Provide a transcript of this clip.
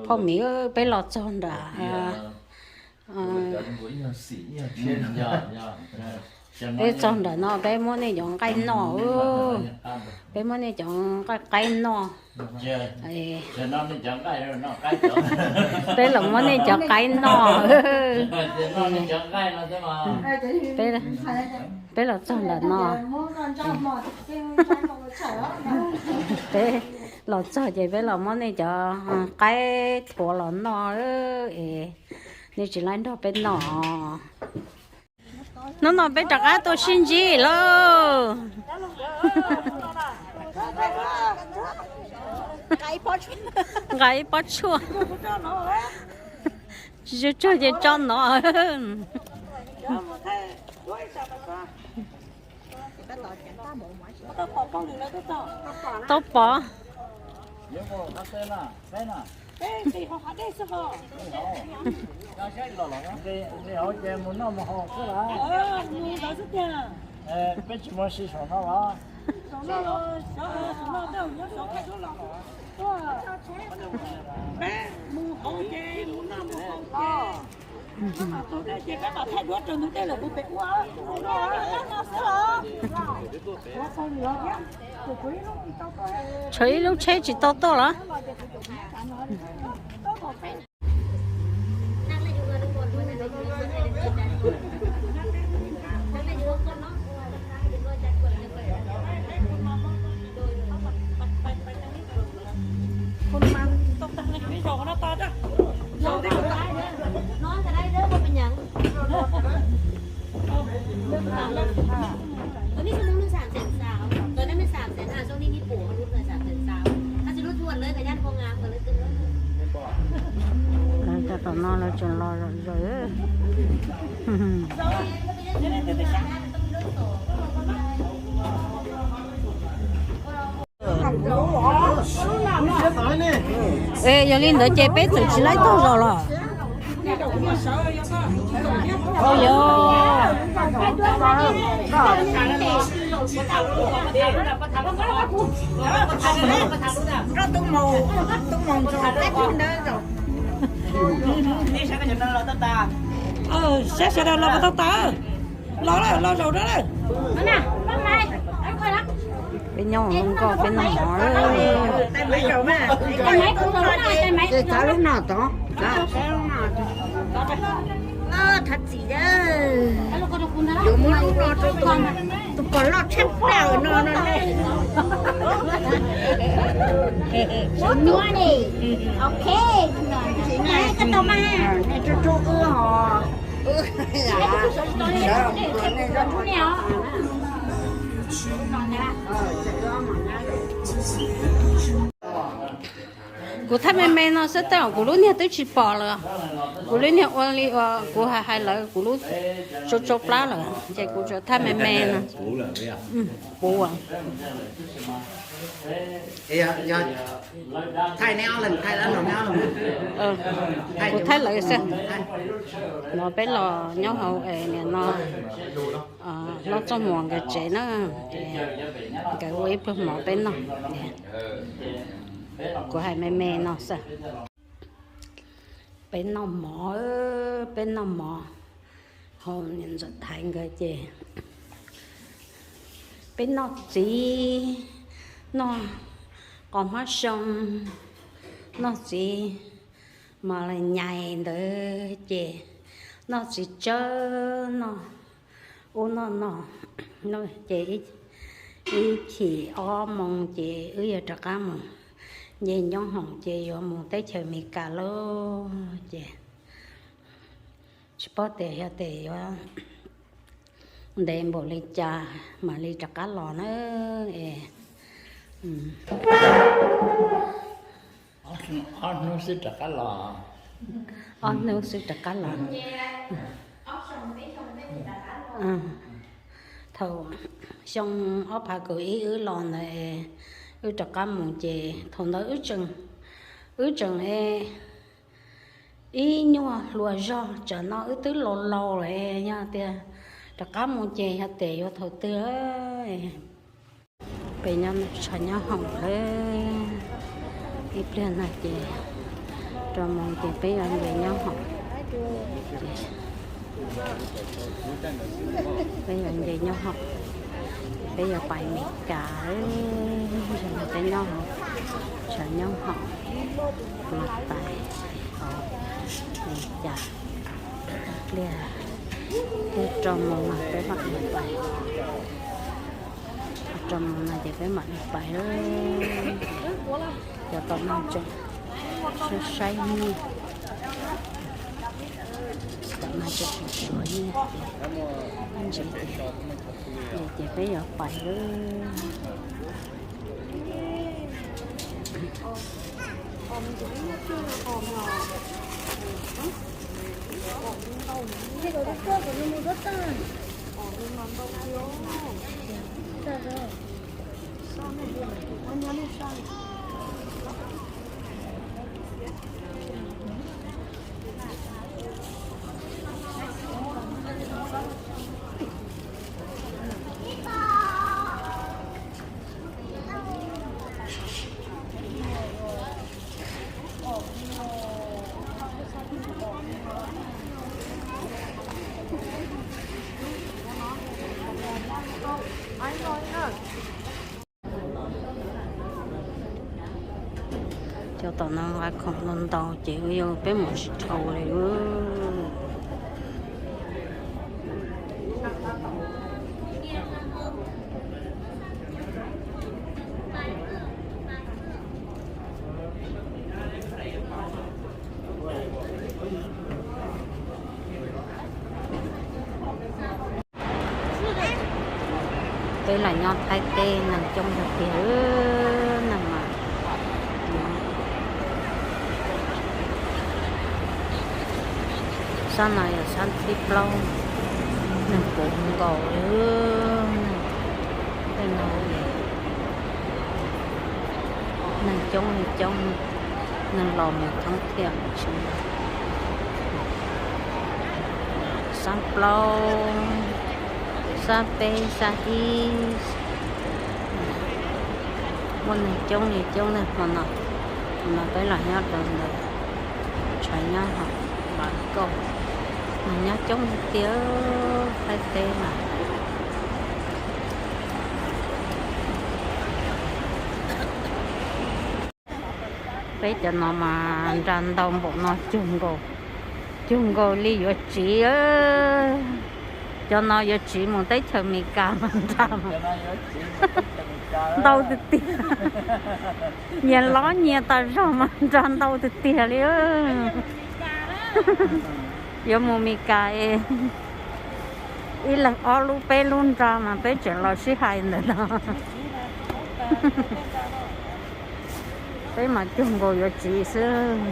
Phauj Mim, peb los txog nram, peb txog nram no peb muab nej cov nqaij noj. Peb muab nej cov nqaij qaib noj. Peb los muab nej cov qaib noj. Peb los txog nram no. Peb los txog ces peb los muab nej cov qaib thuav los noj es nej tsis laib nrog peb noj. Hnub no peb rov qab tuaj sib ntsib lauj. Nqa ib pob tshuaj. Tsis tsuag ces tso no. Tau pov. Peb tsis muaj si saum no los? Peb mus hauv ces mus noj mus haus ces, peb mam thaij duab rau ntug dej lawm kuv pem ua. Tshuav ib lub tsheb tsis tau tuaj los? Lawv cov tom no lawv tseem los zom zaws. Es yog li ntawd ces peb txawm tsis laib taug zog los? Yog. Saib sawv daws los puas tau tas? Los lawm, los zaum na lawm. Peb nyob hauv nkoj peb noj mov. Ces txav lub no tod. Thov txim, yuav muab lub no rau tus pog loj tshaj plaws no no ne. Tsis ne, nej tub tub wb hos. Kuv thaij me me no xwb, tej zaum kuv lub niag twb tsis pom lawm. Kuv lub niag ua li uas kuv hais hais lawv, kuv lub tsau tsau plab lawm, ces kuv tsuas thaij me me no. Puv. Kuv thaij lawv xwb. No peb los nyob hauv es nim no Hlob Txooj Muas nkawd tsev na, nkawd ua ib pluag mov peb noj. Kuv hais me me no xwb. Peb noj mov, peb noj mov hauv niam Ntxawm Thaiv nkawd ces peb noj txiv, noj qos hmab xyoo, noj txiv mas nyais ntawd ces noj txiv tsawb, noj ub noj no, ces ib chim ob moos ces wb yuav rov qab mus nce ncoob hoom ces yuav mus teb chaws Amelikas lauj. Ces tsis paub tias yog tias yuav ntev npaum li cas mam li rov qab los na. Es ob hnub xwb rov qab los. Ob hnub xwb rov qab los. Thaum xyoo ob phav kaum ib wb los ntawd, wb rov qab mus ces thaum ntawd wb tseem, wb tseem ib nyuag hluas zog, tsam no wb twb laus laus lawm, yog tias rov qab mus ces yog tias yuav thaum twg. Peb nyob ntawm tshav nyob hoom lawm, ib pliag no ces Rau moos ces peb yuav nce nyob hoom, peb yuav nce nyob hoom, peb yuav pais Meskas. Peb nyob hoom, tshav nyob hoom, mas pais hauv Meskas pliag, twb rau moos no peb mam li pais. Rau moos no ces peb mam li pais. Cov tom no tseem saib nyiaj, tom no tseem suav nyiaj ces, ntsis ces, ces peb yuav pais lawm. Cov tom no nqa khoom ntau ntau ces ua rau peb mus tsis dhau li. Peb los nyob Thaib teb neeg coob tiag tiag, neeg mas, sab no yog sab thib plaub, neeg puv nkaus li. Tej no neeg coob li coob, neeg los mus thoob thiab. Sab plaub, sab peb, sab ib, muaj neeg coob li coob neeg hmo no. Hmo no peb los nyob rau ntawm tshav nyob hauv Vas Kauj, neeg nyob coob tiag tiag Thaib teb no. Peb cov no mas nra ntau npaum no cuag nkaus, cuag nkaus li yuav tsiv. Cov no yuav tsiv mus teb chaws Amelikas mas nra mas ntau tiag tiag. Nyias lob nyias tas zog mas nra ntau tiag tiag li. Yuav mus Amelikas es ib leeg ob lub peb lub nra mas peb tseem los sib hais ntawm no. Peb mas cuag nkaus yuav tsiv xwb.